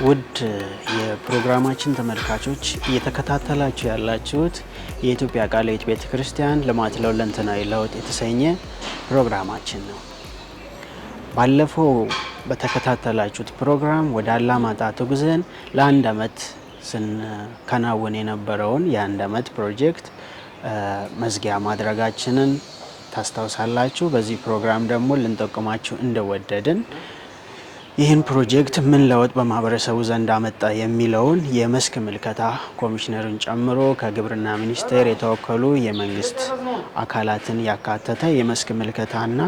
ውድ የፕሮግራማችን ተመልካቾች፣ እየተከታተላችሁ ያላችሁት የኢትዮጵያ ቃለ ሕይወት ቤተ ክርስቲያን ልማት ለሁለንተናዊ ለውጥ የተሰኘ ፕሮግራማችን ነው። ባለፈው በተከታተላችሁት ፕሮግራም ወደ አላማጣ ተጉዘን ለአንድ ዓመት ስንከናወን የነበረውን የአንድ ዓመት ፕሮጀክት መዝጊያ ማድረጋችንን ታስታውሳላችሁ። በዚህ ፕሮግራም ደግሞ ልንጠቁማችሁ እንደወደድን ይህን ፕሮጀክት ምን ለውጥ በማህበረሰቡ ዘንድ አመጣ የሚለውን የመስክ ምልከታ ኮሚሽነሩን ጨምሮ ከግብርና ሚኒስቴር የተወከሉ የመንግስት አካላትን ያካተተ የመስክ ምልከታና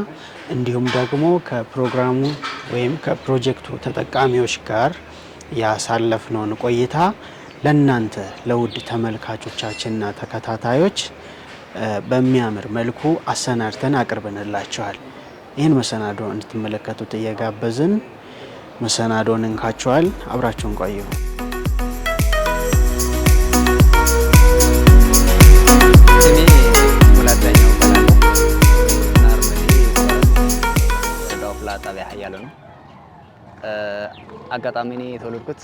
እንዲሁም ደግሞ ከፕሮግራሙ ወይም ከፕሮጀክቱ ተጠቃሚዎች ጋር ያሳለፍነውን ቆይታ ለእናንተ ለውድ ተመልካቾቻችንና ተከታታዮች በሚያምር መልኩ አሰናድተን አቅርበንላችኋል። ይህን መሰናዶ እንድትመለከቱት እየጋበዝን መሰናዶን እንካችኋል። አብራችሁን ቆዩ። ስሜ ሙላዳኛው እባላለሁ። ናርመዴ ወረዳ ወፍላ ጣቢያ ሀያሎ ነው። አጋጣሚ እኔ የተወለድኩት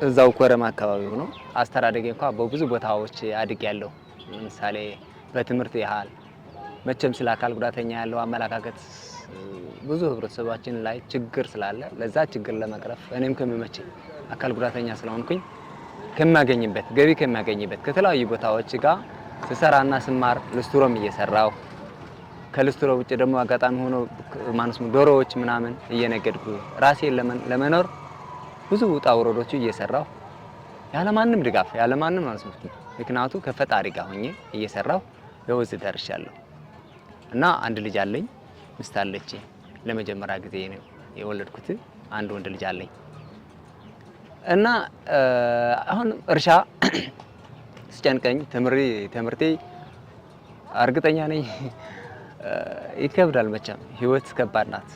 እዛው ኮረም አካባቢ ሆኖ አስተዳደጌ እንኳ በብዙ ቦታዎች አድጌያለሁ። ለምሳሌ በትምህርት ያህል መቼም ስለ አካል ጉዳተኛ ያለው አመለካከት ብዙ ህብረተሰባችን ላይ ችግር ስላለ ለዛ ችግር ለመቅረፍ እኔም ከሚመቸኝ አካል ጉዳተኛ ስለሆንኩኝ ከማገኝበት ገቢ ከማገኝበት ከተለያዩ ቦታዎች ጋር ስሰራና ስማር ልስትሮም እየሰራሁ፣ ከልስትሮ ውጭ ደግሞ አጋጣሚ ሆኖ ማንስሙ ዶሮዎች ምናምን እየነገድኩ ራሴን ለመኖር ብዙ ውጣ ውረዶች እየሰራሁ ያለማንም ድጋፍ ያለማንም ማለት ነው። ምክንያቱ ከፈጣሪ ጋር ሆኜ እየሰራሁ ይኸው እዚህ ደርሻለሁ። እና አንድ ልጅ አለኝ፣ ሚስት አለች። ለመጀመሪያ ጊዜ ነው የወለድኩት። አንድ ወንድ ልጅ አለኝ። እና አሁን እርሻ ሲጨንቀኝ ትምህርቴ እርግጠኛ ነኝ ይከብዳል። መቼም ህይወት ከባድ ናት።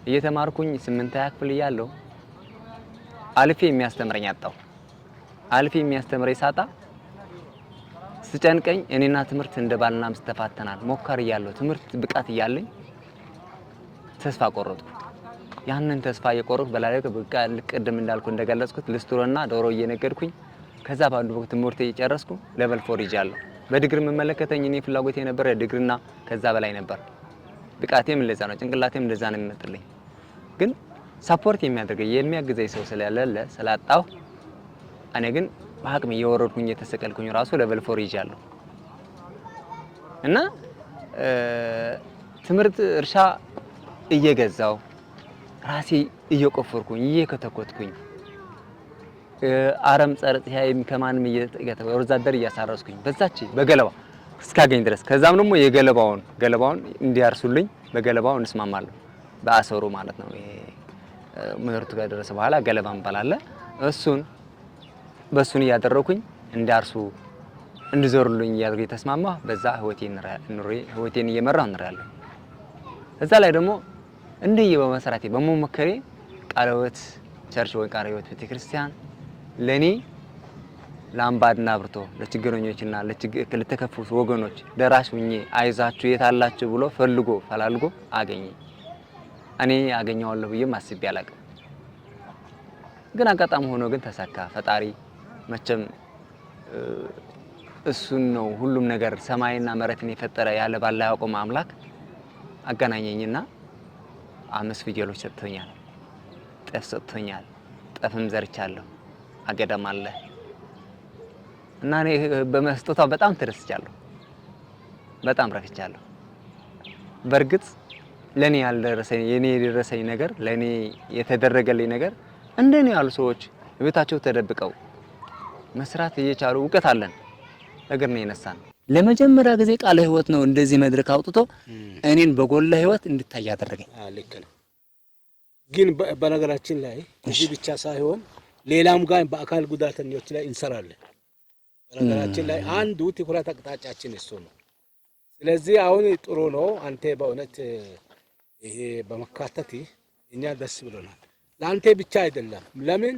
እየተማርኩኝ ስምንተኛ ክፍል እያለሁ አልፌ የሚያስተምረኝ አጣሁ። አልፌ የሚያስተምረኝ ሳጣ ስጨንቀኝ እኔና ትምህርት እንደ ባልና ሚስት ተፋተናል። ሞካር እያለሁ ትምህርት ብቃት እያለኝ ተስፋ ቆረጥኩ። ያንን ተስፋ እየቆረጥኩ በላይ በቃ ቅድም እንዳልኩ እንደገለጽኩት ልስትሮና ዶሮ እየነገድኩኝ ከዛ በአንዱ ወቅት ትምህርት እየጨረስኩ level 4 ይዣለሁ። በዲግሪ የምመለከተኝ እኔ ፍላጎት የነበረ ዲግሪና ከዛ በላይ ነበር። ብቃቴም እንደዛ ነው፣ ጭንቅላቴም እንደዛ ነው የሚመጥልኝ። ግን support የሚያደርገኝ የሚያግዘኝ ሰው ስለሌለ ስላጣሁ እኔ ግን በአቅሜ እየወረድኩኝ እየተሰቀልኩኝ ራሱ level 4 ይዣለሁ። እና ትምህርት እርሻ እየገዛው ራሴ እየቆፈርኩኝ እየከተኮትኩኝ አረም ጸረ ፀሐይም ከማንም ወዛደር እያሳረስኩኝ በዛች በገለባ እስካገኝ ድረስ ከዛም ደግሞ የገለባውን ገለባውን እንዲያርሱልኝ በገለባው እንስማማለሁ። በአሰሩ ማለት ነው። ይሄ ምርቱ ጋር ደረሰ በኋላ ገለባ እንባላለ እሱን በሱን እያደረኩኝ እንዲያርሱ እንዲዞሩልኝ እያደረኩ የተስማማ በዛ ህይወቴን እየመራሁ እንራለሁ። እዛ ላይ ደግሞ እንዲህ በመሰራቴ በመሞከሬ ቃለ ሕይወት church ወይ ቃለ ሕይወት ቤተክርስቲያን ለኔ ለአምባድና አብርቶ ለችግረኞችና ለተከፉት ወገኖች ደራሽ ሁኜ አይዛችሁ የታላችሁ ብሎ ፈልጎ ፈላልጎ አገኘኝ። እኔ አገኘዋለሁ ብዬም አስቤ አላቅም። ግን አጋጣሚ ሆኖ ግን ተሳካ። ፈጣሪ መቼም እሱን ነው ሁሉም ነገር ሰማይና መሬትን የፈጠረ ያለ ባላ ያቆመ አምላክ አገናኘኝና 5 ፍየሎች ሰጥቶኛል። ጤፍ ሰጥቶኛል። ጤፍም ዘርቻለሁ። አገዳም አለ እና እኔ በመስጦታው በጣም ተደስቻለሁ። በጣም ረክቻለሁ። በእርግጥ ለኔ ያልደረሰኝ የኔ የደረሰኝ ነገር ለኔ የተደረገልኝ ነገር እንደኔ ያሉ ሰዎች ቤታቸው ተደብቀው መስራት እየቻሉ እውቀት አለን ነገር ነው የነሳን። ለመጀመሪያ ጊዜ ቃለ ሕይወት ነው እንደዚህ መድረክ አውጥቶ እኔን በጎላ ሕይወት እንድታይ ያደረገኝ። ልክ ነው። ግን በነገራችን ላይ እዚህ ብቻ ሳይሆን ሌላም ጋር በአካል ጉዳተኞች ላይ እንሰራለን። በነገራችን ላይ አንዱ ትኩረት አቅጣጫችን እሱ ነው። ስለዚህ አሁን ጥሩ ነው። አንተ በእውነት ይሄ በመካተት እኛ ደስ ብሎናል። ለአንተ ብቻ አይደለም። ለምን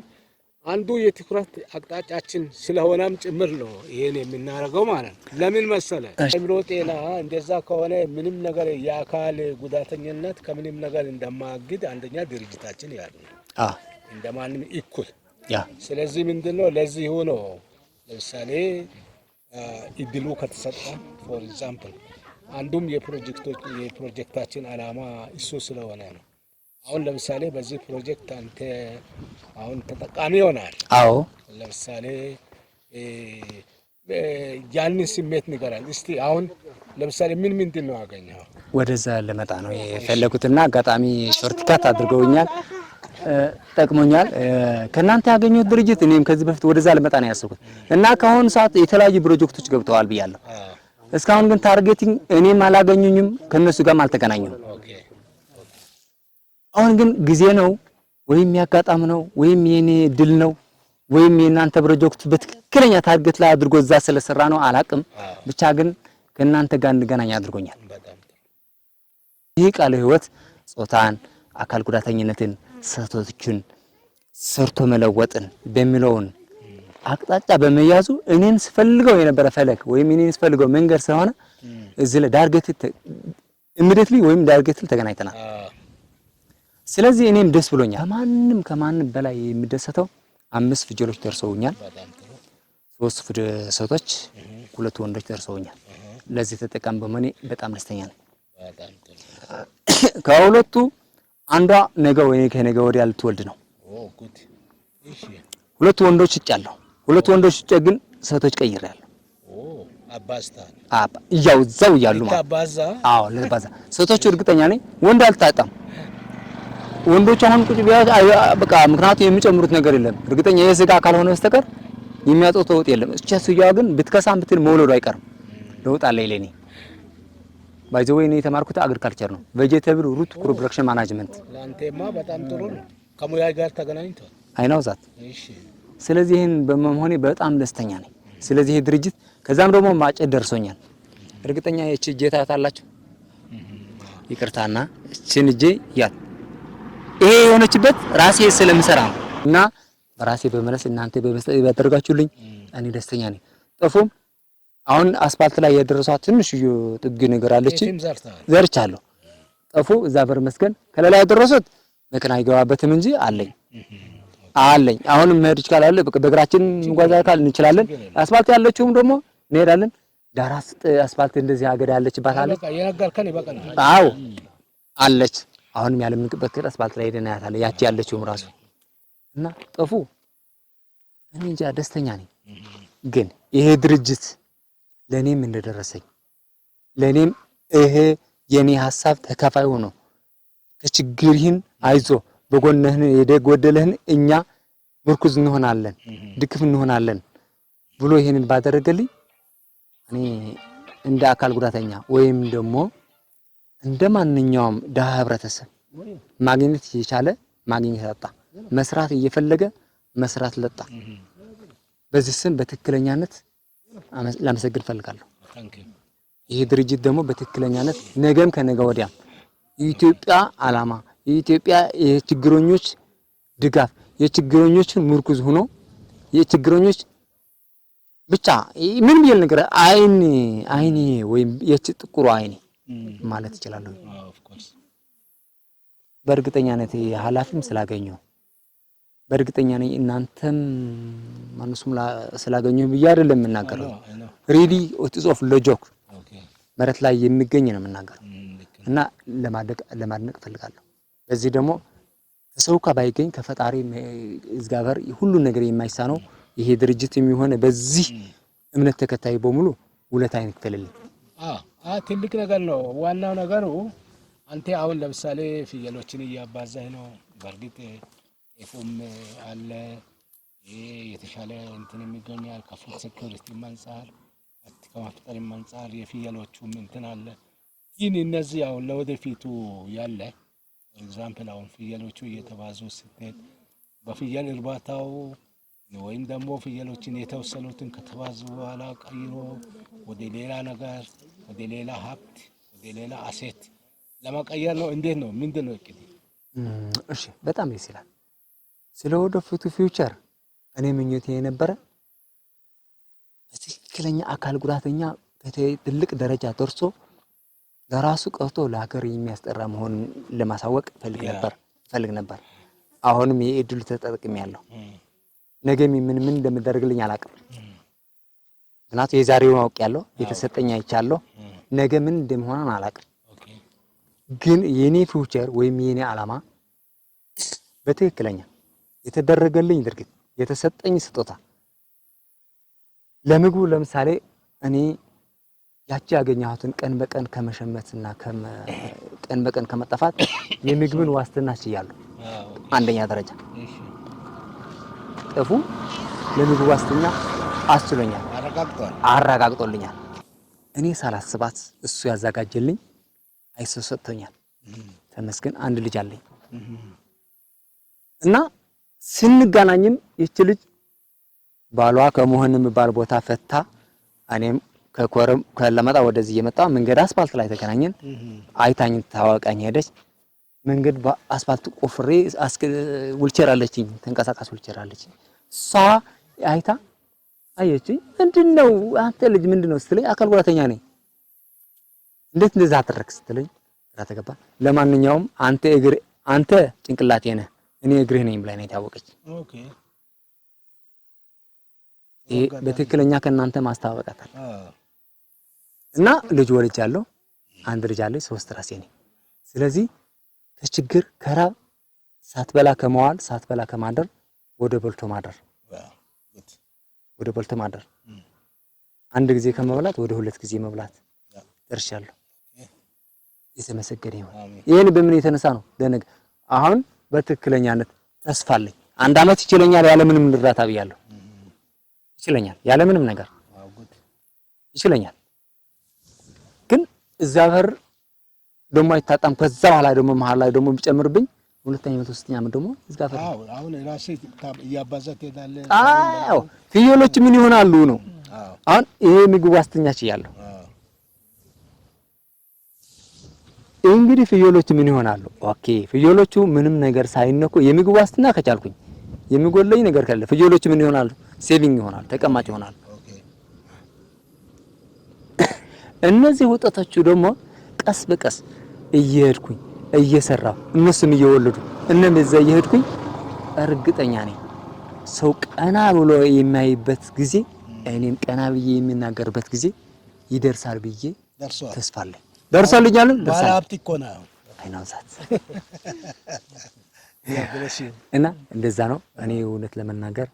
አንዱ የትኩረት አቅጣጫችን ስለሆነም ጭምር ነው ይሄን የምናደርገው ማለት ነው። ለምን መሰለ አእምሮ ጤና እንደዛ ከሆነ ምንም ነገር የአካል ጉዳተኝነት ከምንም ነገር እንደማያግድ አንደኛ ድርጅታችን ያለ እንደማንም እኩል። ያ። ስለዚህ ምንድነው ለዚህ ሆኖ ለምሳሌ እድሉ ከተሰጠ፣ for example አንዱም የፕሮጀክታችን ዓላማ እሱ ስለሆነ ነው። አሁን ለምሳሌ በዚህ ፕሮጀክት አንተ አሁን ተጠቃሚ ይሆናል። ለምሳሌ ያንን ስሜት ንገረን እስቲ። አሁን ለምሳሌ ምን ምንድን ነው ያገኘኸው? ወደዛ ልመጣ ነው የፈለጉትና አጋጣሚ shortcut አድርገውኛል፣ ጠቅሞኛል። ከእናንተ ያገኘሁት ድርጅት እኔም ከዚህ በፊት ወደዛ ልመጣ ነው ያሰብኩት እና ከአሁኑ ሰዓት የተለያዩ ፕሮጀክቶች ገብተዋል ብያለሁ። እስካሁን ግን targeting እኔም አላገኙኝም፣ ከነሱ ጋርም አልተገናኙም። አሁን ግን ጊዜ ነው ወይም ያጋጣም ነው ወይም የኔ እድል ነው ወይም የእናንተ ፕሮጀክት በትክክለኛ target ላይ አድርጎ እዛ ስለሰራ ነው አላቅም። ብቻ ግን ከእናንተ ጋር እንገናኝ አድርጎኛል። በጣም ጥሩ። ይህ ቃለ ሕይወት ጾታን፣ አካል ጉዳተኝነትን፣ ሴቶችን ሰርቶ መለወጥን በሚለውን አቅጣጫ በመያዙ እኔን ስፈልገው የነበረ ፈለግ ወይም እኔን ስፈልገው መንገድ ስለሆነ እዚህ ላይ target immediately ወይም directly ተገናኝተናል። ስለዚህ እኔም ደስ ብሎኛል። ከማንም ከማንም በላይ የሚደሰተው አምስት ፍየሎች ደርሰውኛል። በጣም ጥሩ። ሶስት ሴቶች፣ ሁለት ወንዶች ደርሰውኛል። ለዚህ ተጠቃሚ በመሆኔ በጣም ደስተኛ ነኝ። በጣም ጥሩ። ከሁለቱ አንዷ ነገ ወይ ከነገ ወዲያ ልትወልድ ነው። Oh, good። እሺ። ሁለቱ ወንዶች ሽጫለሁ። ሁለቱ ወንዶች ሽጬ ግን ሴቶች ቀይሬያለሁ። ኦ፣ አባዝተሃል። እያው እዛው እያሉ ማለት። ታባዛ። አዎ፣ ለባዛ ሴቶቹ እርግጠኛ ነኝ ወንድ አልታጣም። ወንዶቹ አሁን ቁጭ ቢያ በቃ ምክንያቱም የሚጨምሩት ነገር የለም። እርግጠኛ የስጋ ካልሆነ በስተቀር የሚያጡት ለውጥ የለም። እቻ ስያዋ ግን ብትከሳም ብትል መውለዱ አይቀርም። ለውጥ አለ ይለኔ። By the way እኔ የተማርኩት agriculture ነው። Vegetable root crop production management። ለአንተማ በጣም ጥሩ ነው። ከሙያ ጋር ተገናኝቷል። I know that። ስለዚህ ይህን በመሆኔ በጣም ደስተኛ ነኝ። ስለዚህ ይህ ድርጅት ከዛም ደግሞ ማጨድ ደርሶኛል። እርግጠኛ የቺ እጄ ታያታላችሁ። ይቅርታና እችን እጄ ያት ይሄ የሆነችበት ራሴ ስለምሰራ ነው እና በራሴ በመለስ እናንተ በመስጠት ያደረጋችሁልኝ እኔ ደስተኛ ነኝ። ጠፉም አሁን አስፋልት ላይ የደረሷት ትንሽ ጥግ ነገር አለች። ጤፍም ዘርተሃል። ዘርቻለሁ። ጠፉ እዛ በር መስገን ከሌላ ያደረሱት መኪና አይገባበትም እንጂ አለኝ አለኝ። አሁንም መሄድ ይችላል። በእግራችን እንጓዛ ካል እንችላለን። አስፋልት ያለችውም ደግሞ እንሄዳለን። ዳራስ አስፋልት እንደዚህ አገዳ ያለችባት አለች። በቃ የነገርከን ይበቃናል። አዎ አለች። አሁንም ያለ ምንቅበት አስፋልት ላይ ሄደን እናያታለን። ያቺ ያለችውም ራሱ እና ጠፉ እኔ እንጃ ደስተኛ ነኝ። ግን ይሄ ድርጅት ለኔም እንደደረሰኝ ለኔም ይሄ የኔ ሀሳብ ተካፋይ ሆኖ ከችግርህን አይዞ በጎንህን የጎደለህን እኛ ምርኩዝ እንሆናለን፣ ድክፍ እንሆናለን ብሎ ይሄንን ባደረገልኝ እኔ እንደ አካል ጉዳተኛ ወይም ደግሞ እንደ ማንኛውም ድሃ ህብረተሰብ ማግኘት የቻለ ማግኘት አጣ፣ መስራት እየፈለገ መስራት ለጣ። በዚህ ስም በትክክለኛነት ላመሰግን እፈልጋለሁ። Thank you። ይህ ድርጅት ደግሞ በትክክለኛነት ነገም ከነገ ወዲያም የኢትዮጵያ ዓላማ የኢትዮጵያ የችግረኞች ድጋፍ የችግረኞችን ምርኩዝ ሆኖ የችግረኞች ብቻ ምን ብዬ ነገር አይን አይኔ ወይም የች ጥቁሩ አይኔ ማለት እችላለሁ። Of course። በእርግጠኛነት ኃላፊም ስላገኘው በእርግጠኛ ነኝ እናንተም ማንሱም ስላገኘው ብዬ አይደለም የምናገረው። Really, it's of logic መሬት ላይ የሚገኝ ነው የምናገረው እና ለማድነቅ እፈልጋለሁ። በዚህ ደግሞ ከሰው እንኳ ባይገኝ ከፈጣሪ እግዚአብሔር ሁሉን ነገር የማይሳነው ይሄ ድርጅት የሚሆነ በዚህ እምነት ተከታይ በሙሉ ውለታ ይክፈልልኝ። ትልቅ ነገር ነው። ዋናው ነገሩ አንተ አሁን ለምሳሌ ፍየሎችን እያባዛህ ነው። በእርግጥ ጤፉም አለ፣ ይሄ የተሻለ እንትን የሚገኛል ከ food security አንጻር ከመፍጠርም አንጻር የፍየሎቹም እንትን አለ። ግን እነዚህ አሁን ለወደፊቱ ያለ example አሁን ፍየሎቹ እየተባዙ ስትሄድ በፍየል እርባታው ወይም ደግሞ ፍየሎችን የተወሰኑትን ከተባዙ በኋላ ቀይሮ ወደ ሌላ ነገር፣ ወደ ሌላ ሀብት፣ ወደ ሌላ asset ለመቀየር ነው። እንዴት ነው? ምንድን ነው እቅድ? እሺ፣ በጣም ደስ ይላል። ስለ ወደፊቱ future እኔ ምኞቴ የነበረ በትክክለኛ አካል ጉዳተኛ ትልቅ ደረጃ ደርሶ ለራሱ ቀርቶ ለሀገር የሚያስጠራ መሆኑን ለማሳወቅ ፈልግ ነበር ፈልግ ነበር። አሁንም የእድሉ ተጠቅሜያለሁ። ነገ ምን ምን እንደምደረግልኝ አላውቅም። ምክንያቱም የዛሬውን አውቄያለሁ፣ የተሰጠኝ አይቻለሁ። ነገ ምን እንደሚሆን አላውቅም። ግን የኔ future ወይም የኔ ዓላማ በትክክለኛ የተደረገልኝ ድርጊት፣ የተሰጠኝ ስጦታ ለምግቡ፣ ለምሳሌ እኔ ያቺ ያገኘኋትን ቀን በቀን ከመሸመትና ቀን በቀን ከመጠፋት የምግብን ዋስትና ችያለሁ። አንደኛ ደረጃ ጤፉ ለምግብ ዋስትና አስችሎኛል፣ አረጋግጦልኛል። እኔ ሳላስባት እሱ ያዘጋጀልኝ አይሶ ሰጥቶኛል። ተመስገን፣ አንድ ልጅ አለኝ እና ስንገናኝም ይቺ ልጅ ባሏ ከመሆን የሚባል ቦታ ፈታ፣ እኔም ከኮረም ከለመጣ ወደዚህ እየመጣ መንገድ አስፋልት ላይ ተገናኘን። አይታኝ ታዋቃኝ ሄደች። መንገድ በአስፋልት ቆፍሬ ዊልቸር አለችኝ፣ ተንቀሳቃስ ዊልቸር አለችኝ። እሷ አይታ አየችኝ። ምንድነው አንተ ልጅ ምንድነው ስትለኝ፣ አካል ጉዳተኛ ነኝ። እንዴት እንደዛ አደረክ ስትለኝ ግራ ተገባ። ለማንኛውም አንተ እግር አንተ ጭንቅላቴ ነህ፣ እኔ እግርህ ነኝ ብላኝ ነው የታወቀች። Okay። ይሄ በትክክለኛ ከእናንተ ማስተዋወቃታል። እና ልጅ ወልጃለሁ። አንድ ልጅ አለኝ፣ ሶስት ራሴ ነኝ። ስለዚህ ከችግር ከራብ ሳትበላ ከመዋል፣ ሳትበላ ከማደር ወደ በልቶ ማደር፣ ወደ በልቶ ማደር፣ አንድ ጊዜ ከመብላት ወደ ሁለት ጊዜ መብላት ደርሻለሁ። የተመሰገነ ይሁን። ይህን በምን የተነሳ ነው? ለነገ አሁን በትክክለኛነት ተስፋ አለኝ። አንድ አመት ይችለኛል ያለምንም እርዳታ ብያለሁ። ይችለኛል ያለምንም ነገር ይችለኛል። ግን እግዚአብሔር ደግሞ አይታጣም። ከዛ በኋላ ደግሞ መሀል ላይ ደግሞ ቢጨምርብኝ ሁለተኛ ዓመት ሶስተኛ ዓመት ደግሞ እግዚአብሔር አዎ፣ አሁን ራስህ እያባዛ ትሄዳለህ። አዎ፣ ፍየሎች ምን ይሆናሉ ነው አሁን ይሄ ምግብ ዋስትና ችያለሁ። እንግዲህ ፍየሎች ምን ይሆናሉ? Okay፣ ፍየሎቹ ምንም ነገር ሳይነኩ የምግብ ዋስትና ከቻልኩኝ፣ የሚጎለኝ ነገር ካለ ፍየሎቹ ምን ይሆናሉ? Saving ይሆናል፣ ተቀማጭ ይሆናል። እነዚህ ወጣቶቹ ደግሞ ቀስ በቀስ እየሄድኩኝ እየሰራሁ እነሱም እየወለዱ እነዛ እየሄድኩኝ እርግጠኛ ነኝ ሰው ቀና ብሎ የሚያይበት ጊዜ፣ እኔም ቀና ብዬ የሚናገርበት ጊዜ ይደርሳል ብዬ ተስፋ አለኝ። ደርሶልኛል። ባለ ሀብት እኮ ነው። አይናውዛት እና እንደዛ ነው። እኔ እውነት ለመናገር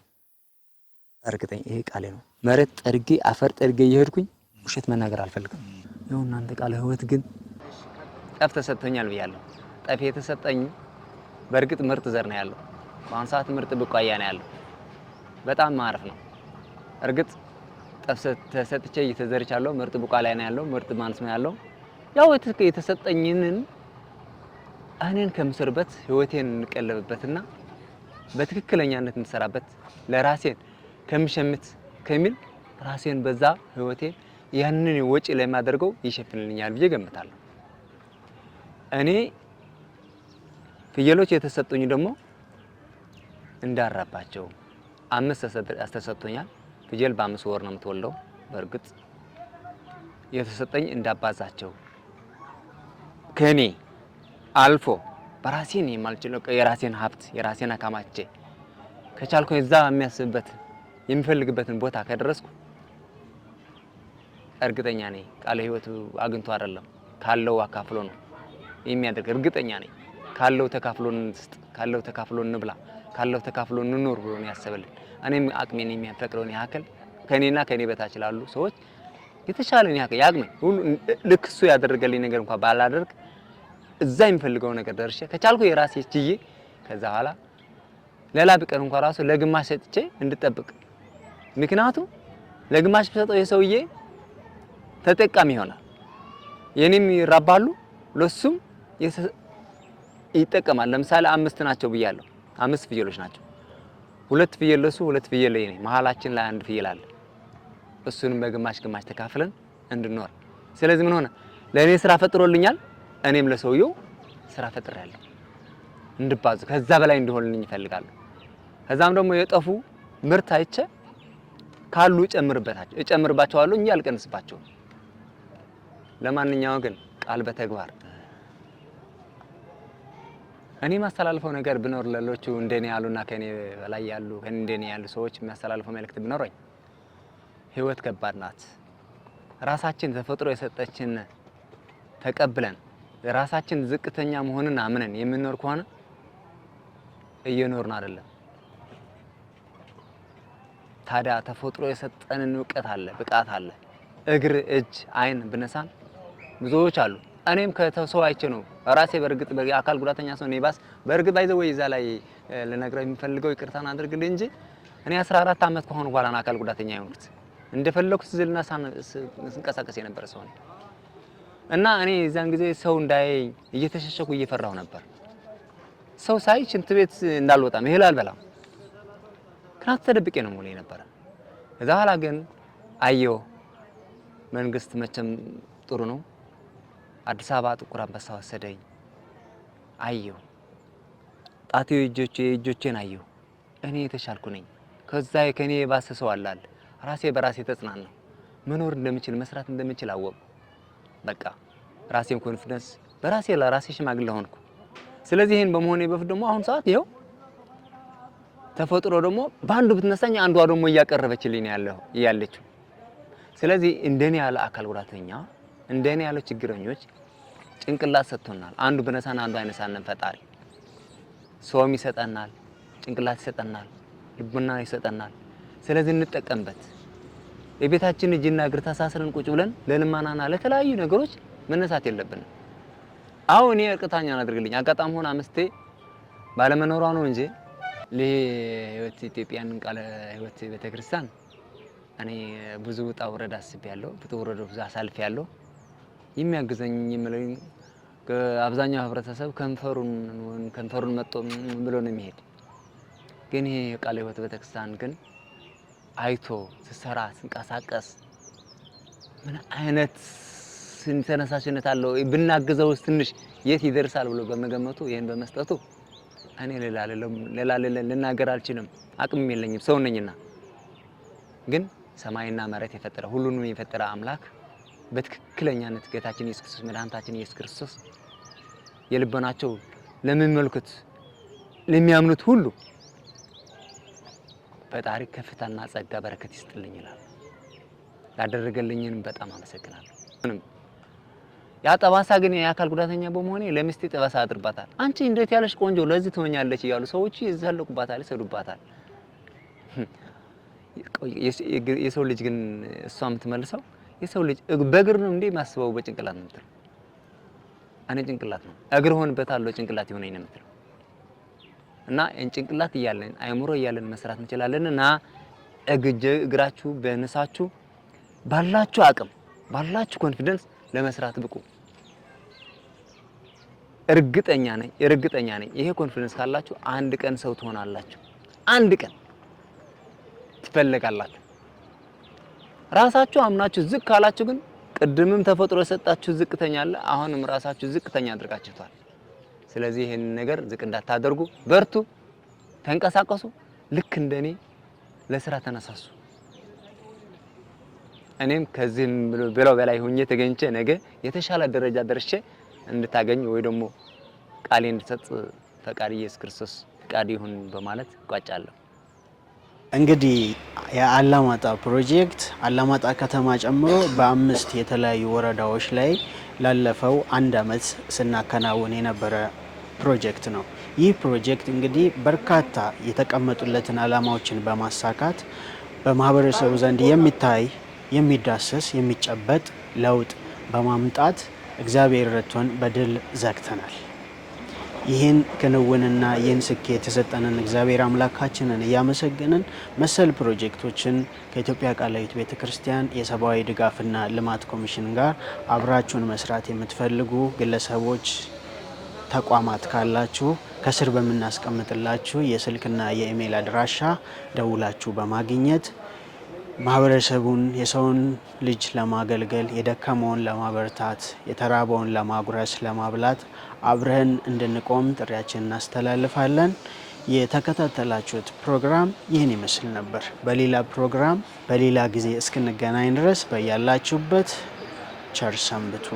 እርግጠኛ ይሄ ቃሌ ነው። መሬት ጠርጌ አፈር ጠርጌ እየሄድኩኝ ውሸት መናገር አልፈልግም። ይኸው እናንተ ቃለ ሕይወት ግን ጠፍ ተሰጥቶኛል ብያለሁ። ጠፍ የተሰጠኝ በእርግጥ ምርጥ ዘር ነው ያለው። በአሁኑ ሰዓት ምርጥ ቡቃያ ነው ያለው። በጣም ማረፍ ነው። እርግጥ ጠፍ ተሰጥቼ እየተዘርቻለሁ። ምርጥ ቡቃያ ነው ያለው። ምርጥ ማንስ ነው ያለው። ያው የተሰጠኝንን እኔን ከምስርበት ህይወቴን እንቀለብበትና በትክክለኛነት እንሰራበት ለራሴን ከምሸምት ከሚል ራሴን በዛ ህይወቴ ያንን ወጪ ለማደርገው ይሸፍንልኛል ብዬ ገምታለሁ። እኔ ፍየሎች የተሰጡኝ ደግሞ እንዳራባቸው 5 ተሰጥቶኛል። ፍየል በ5 ወር ነው የምትወልደው። በእርግጥ የተሰጠኝ እንዳባዛቸው ከኔ አልፎ በራሴን የማልችለው የራሴን ሀብት የራሴን አካማቼ ከቻልኩ እዛ የሚያስብበት የሚፈልግበትን ቦታ ከደረስኩ እርግጠኛ ነኝ ቃለ ሕይወቱ አግኝቶ አይደለም ካለው አካፍሎ ነው የሚያደርግ። እርግጠኛ ነኝ ካለው ተካፍሎ እንስጥ፣ ካለው ተካፍሎ እንብላ፣ ካለው ተካፍሎ እንኖር ብሎ ነው ያሰበልን። እኔም አቅሜን የሚያፈቅደውን ያክል ከኔና ከኔ በታች ላሉ ሰዎች የተሻለን ያክል ያቅሜ ሁሉ ልክ እሱ ያደረገልኝ ነገር እንኳን ባላደርግ እዛ የሚፈልገው ነገር ደርሼ ከቻልኩ የራሴ ችዬ ከዛ በኋላ ሌላ ቢቀር እንኳን ራሱ ለግማሽ ሰጥቼ እንድጠብቅ፣ ምክንያቱም ለግማሽ ብሰጠው የሰውዬ ተጠቃሚ ይሆናል፣ የኔም ይራባሉ፣ ለሱም ይጠቀማል። ለምሳሌ 5 ናቸው ብያለሁ። 5 ፍየሎች ናቸው። 2 ፍየል ለሱ፣ 2 ፍየል ለኔ፣ መሀላችን ላይ አንድ ፍየል አለ። እሱንም በግማሽ ግማሽ ተካፍለን እንድኖር። ስለዚህ ምን ሆነ? ለእኔ ስራ ፈጥሮልኛል፣ እኔም ለሰውየው ስራ ፈጥሬያለሁ። እንድባዙ ከዛ በላይ እንዲሆንልኝ እፈልጋለሁ። ከዛም ደግሞ የጠፉ ምርት አይቼ ካሉ እጨምርበታቸው እጨምርባቸዋለሁ እንጂ አልቀንስባቸውም። ለማንኛውም ግን ቃል በተግባር እኔ የማስተላልፈው ነገር ብኖር ለሌሎቹ እንደኔ ያሉና ከኔ በላይ ያሉ እንደኔ ያሉ ሰዎች የሚያስተላልፈው መልእክት ብኖረኝ ህይወት ከባድ ናት። ራሳችን ተፈጥሮ የሰጠችን ተቀብለን ራሳችን ዝቅተኛ መሆንን አምነን የምንኖር ከሆነ እየኖርን አይደለም። ታዲያ ተፈጥሮ የሰጠንን እውቀት አለ፣ ብቃት አለ። እግር፣ እጅ፣ አይን ብነሳን ብዙዎች አሉ። እኔም ከሰው አይቼ ነው ራሴ። በእርግጥ አካል ጉዳተኛ ሰው እኔ ባስ በእርግጥ ባይዘ ወይ እዛ ላይ ልነግረው የሚፈልገው ይቅርታን አድርግልኝ እንጂ እኔ 14 ዓመት ከሆነ በኋላ ነው አካል ጉዳተኛ የሆንኩት። እንደፈለኩት ዝልና ስንቀሳቀስ የነበረ ሰው ነኝ እና እኔ የዛን ጊዜ ሰው እንዳያየኝ እየተሸሸኩ እየፈራሁ ነበር። ሰው ሳይ ሽንት ቤት እንዳልወጣም እህል አልበላም፣ ክራት ተደብቄ ነው ሙሉ የነበረ። ከዛ በኋላ ግን አየሁ መንግስት መቼም ጥሩ ነው። አዲስ አበባ ጥቁር አንበሳ ወሰደኝ። አየሁ ጣቴ እጆቼን አየሁ። እኔ የተሻልኩ ነኝ፣ ከዛ ከኔ የባሰ ሰው አለ። ራሴ በራሴ ተጽናናሁ። መኖር እንደምችል መስራት እንደምችል አወቅኩ። በቃ ራሴን confidence በራሴ ለራሴ ሽማግሌ ሆንኩ። ስለዚህ ይሄን በመሆኔ በፊት ደግሞ አሁን ሰዓት ይኸው ተፈጥሮ ደግሞ በአንዱ ብትነሳኝ አንዷ ደግሞ እያቀረበችልኝ ነው ያለው ያለችው። ስለዚህ እንደኔ ያለ አካል ጉዳተኛ እንደኔ ያለ ችግረኞች ጭንቅላት ሰጥቶናል። አንዱ ብነሳን አንዱ አይነሳንም። ፈጣሪ ሰውም ይሰጠናል፣ ጭንቅላት ይሰጠናል፣ ልቡና ይሰጠናል። ስለዚህ እንጠቀምበት። የቤታችን እጅና እግር ተሳስረን ቁጭ ብለን ለልማናና ለተለያዩ ነገሮች መነሳት የለብንም። አሁን እኔ እርቅታኛን አድርግልኝ አጋጣሚ ሆነ አምስቴ ባለመኖሯ ነው እንጂ ለህይወት ኢትዮጵያን ቃለ ህይወት ቤተክርስቲያን እኔ ብዙ ውጣ ውረድ አስቤያለሁ። ብዙ ውረድ ብዙ አሳልፌያለሁ። የሚያግዘኝ የምለኝ አብዛኛው ህብረተሰብ ከንፈሩን ከንፈሩን መጥቶ ብሎ ነው የሚሄድ። ግን ይሄ ቃለ ህይወት ቤተክርስቲያን ግን አይቶ ስሰራ ስንቀሳቀስ ምን አይነት ተነሳሽነት አለው ብናግዘውስ ትንሽ የት ይደርሳል ብሎ በመገመቱ ይህን በመስጠቱ እኔ ሌላ ልናገር አልችልም፣ አቅምም የለኝም፣ ሰው ነኝና። ግን ሰማይና መሬት የፈጠረ ሁሉንም የፈጠረ አምላክ በትክክለኛነት ጌታችን ኢየሱስ ክርስቶስ መድኃኒታችን ኢየሱስ ክርስቶስ የልቦናቸው ለሚመልኩት ለሚያምኑት ሁሉ ፈጣሪ ከፍታና ጸጋ በረከት ይስጥልኝ ይላል። ያደረገልኝን በጣም አመሰግናለሁ። ምንም ያ ጠባሳ ግን የአካል ጉዳተኛ በመሆኔ ለሚስቴ ጠባሳ አድርባታል። አንቺ እንዴት ያለሽ ቆንጆ ለዚህ ትሆኛለች እያሉ ሰዎች ይዘልቁባታል፣ ይሰዱባታል። የሰው ልጅ ግን እሷ የምትመልሰው የሰው ልጅ በእግር ነው እንዴ የማስበው በጭንቅላት ነው የምትለው። እኔ ጭንቅላት ነው እግር ሆንበታለሁ ጭንቅላት ይሆነኝ ነው የምትለው። እና ጭንቅላት እያለን አይምሮ እያለን መስራት እንችላለን። እና እግራችሁ በንሳችሁ ባላችሁ አቅም ባላችሁ confidence ለመስራት ብቁ። እርግጠኛ ነኝ እርግጠኛ ነኝ ይሄ confidence ካላችሁ አንድ ቀን ሰው ትሆናላችሁ። አንድ ቀን ትፈለጋላችሁ። ራሳችሁ አምናችሁ ዝቅ ካላችሁ ግን ቅድምም ተፈጥሮ የሰጣችሁ ዝቅተኛ አለ፣ አሁንም ራሳችሁ ዝቅተኛ አድርጋችኋል። ስለዚህ ይሄን ነገር ዝቅ እንዳታደርጉ፣ በርቱ፣ ተንቀሳቀሱ። ልክ እንደኔ ለስራ ተነሳሱ። እኔም ከዚህም ብለው በላይ ሆኜ ተገኝቼ ነገ የተሻለ ደረጃ ደርሼ እንድታገኝ ወይ ደግሞ ቃሌ እንድሰጥ ፈቃድ ኢየሱስ ክርስቶስ ፈቃድ ይሁን በማለት እቋጫለሁ። እንግዲህ የአላማጣ ፕሮጀክት አላማጣ ከተማ ጨምሮ በ5 የተለያዩ ወረዳዎች ላይ ላለፈው አንድ አመት ስናከናውን የነበረ ፕሮጀክት ነው። ይህ ፕሮጀክት እንግዲህ በርካታ የተቀመጡለትን አላማዎችን በማሳካት በማህበረሰቡ ዘንድ የሚታይ የሚዳሰስ የሚጨበጥ ለውጥ በማምጣት እግዚአብሔር ረድቶን በድል ዘግተናል። ይህን ክንውንና ይህን ስኬት የሰጠንን እግዚአብሔር አምላካችንን እያመሰገንን መሰል ፕሮጀክቶችን ከኢትዮጵያ ቃለ ሕይወት ቤተ ክርስቲያን የሰብአዊ ድጋፍና ልማት ኮሚሽን ጋር አብራችሁን መስራት የምትፈልጉ ግለሰቦች፣ ተቋማት ካላችሁ ከስር በምናስቀምጥላችሁ የስልክና የኢሜይል አድራሻ ደውላችሁ በማግኘት ማህበረሰቡን የሰውን ልጅ ለማገልገል የደከመውን ለማበርታት የተራበውን ለማጉረስ ለማብላት አብረን እንድንቆም ጥሪያችንን እናስተላልፋለን። የተከታተላችሁት ፕሮግራም ይህን ይመስል ነበር። በሌላ ፕሮግራም በሌላ ጊዜ እስክንገናኝ ድረስ በያላችሁበት ቸር ሰንብቱ።